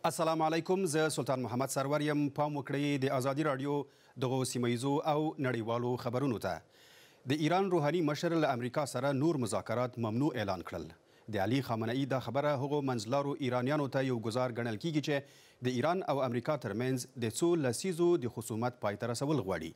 السلام علیکم، زه سلطان محمد سرور یم. پام وکړئ د ازادي راډیو دغو سیمه ییزو او نړیوالو خبرونو ته. د ایران روحاني مشر له امریکا سره نور مذاکرات ممنوع اعلان کړل. د علي خامنه ای دا خبره هغو منځلارو ایرانیانو ته یو ګزار ګڼل کیږي چې د ایران او امریکا ترمنځ د څو لسیزو د خصومت پای ته رسول غواړي.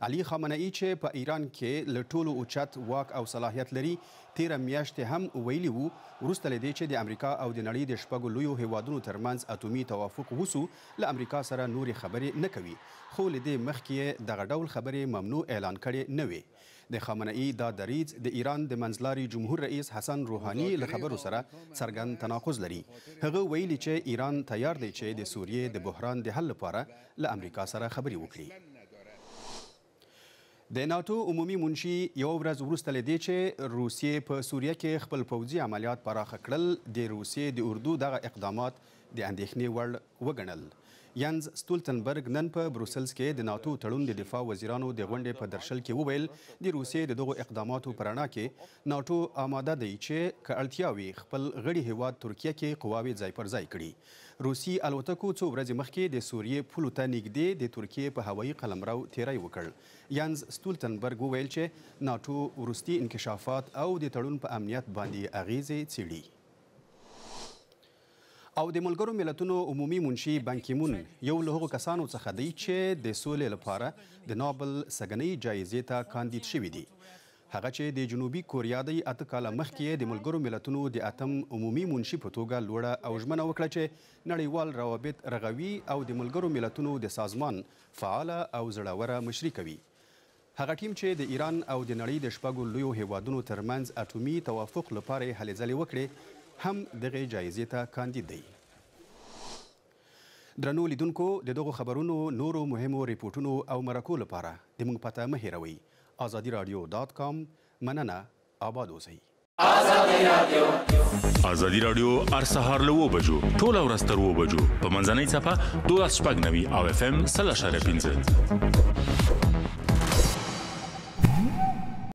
علي خامنه ای چې په ایران کې له ټولو اوچت واک او صلاحیت لري، تیره میاشت هم ویلي وو وروسته له دې چې د امریکا او د نړۍ د شپږو لویو هیوادونو ترمنځ اتومي توافق وسو، له امریکا سره نورې خبرې نه کوي، خو له دې مخکې یې دغه ډول خبرې ممنوع اعلان کړې نه وې. د خامنه ای دا دریځ د ایران د منځلاري جمهور رئیس حسن روحاني له خبرو سره څرګند تناقض لري. هغه ویلي چې ایران تیار دی چې د سوریې د بحران د حل لپاره له امریکا سره خبرې وکړي. د ناتو عمومي منشي یوه ورځ وروسته له دې چې روسیې په سوریه کې خپل پوځي عملیات پراخه کړل، د روسیې د اردو دغه اقدامات د اندېښنې وړ وګڼل. ینز ستولتنبرګ نن په بروسلز کې د ناتو تړون د دفاع وزیرانو د غونډې په درشل کې وویل، د روسیې د دغو اقداماتو په رڼا کې ناتو آماده دی چې که اړتیا وي خپل غړي هیواد ترکیه کې قواوې ځای پر ځای کړي. روسي الوتکو څو ورځې مخکې د سوریې پولو ته نږدې د ترکیې په هوایي قلمرو تیری وکړ. ینز ستولتنبرګ وویل چې ناتو وروستي انکشافات او د تړون په امنیت باندې اغیزې څېړي. او د ملګرو ملتونو عمومي منشي بان کي مون یو له هغو کسانو څخه دی چې د سولې لپاره د نوبل سږنۍ جایزې ته کاندید شوي دي. هغه چې د جنوبي کوریا دی، 8 کاله مخکې د ملګرو ملتونو د اتم عمومي منشي په توګه لوړه او ژمنه وکړه چې نړیوال روابط رغوي او د ملګرو ملتونو د سازمان فعاله او زړوره مشري کوي. هغه ټیم چې د ایران او د نړۍ د شپږو لویو هیوادونو ترمنځ اټومي توافق لپاره یې هلې ځلې وکړې، هم دغې جایزې ته کاندید دی. درنو لیدونکو، د دغو خبرونو، نورو مهمو ریپورټونو او مرکو لپاره د موږ پته مه هېروئ، ازادي راډیو.com. مننه، آباد اوسئ. ازادي راډیو هر سهار له 7 بجو ټوله ورځ تر 7 بجو په منځنۍ څپه 1296 او اف ام 100.5.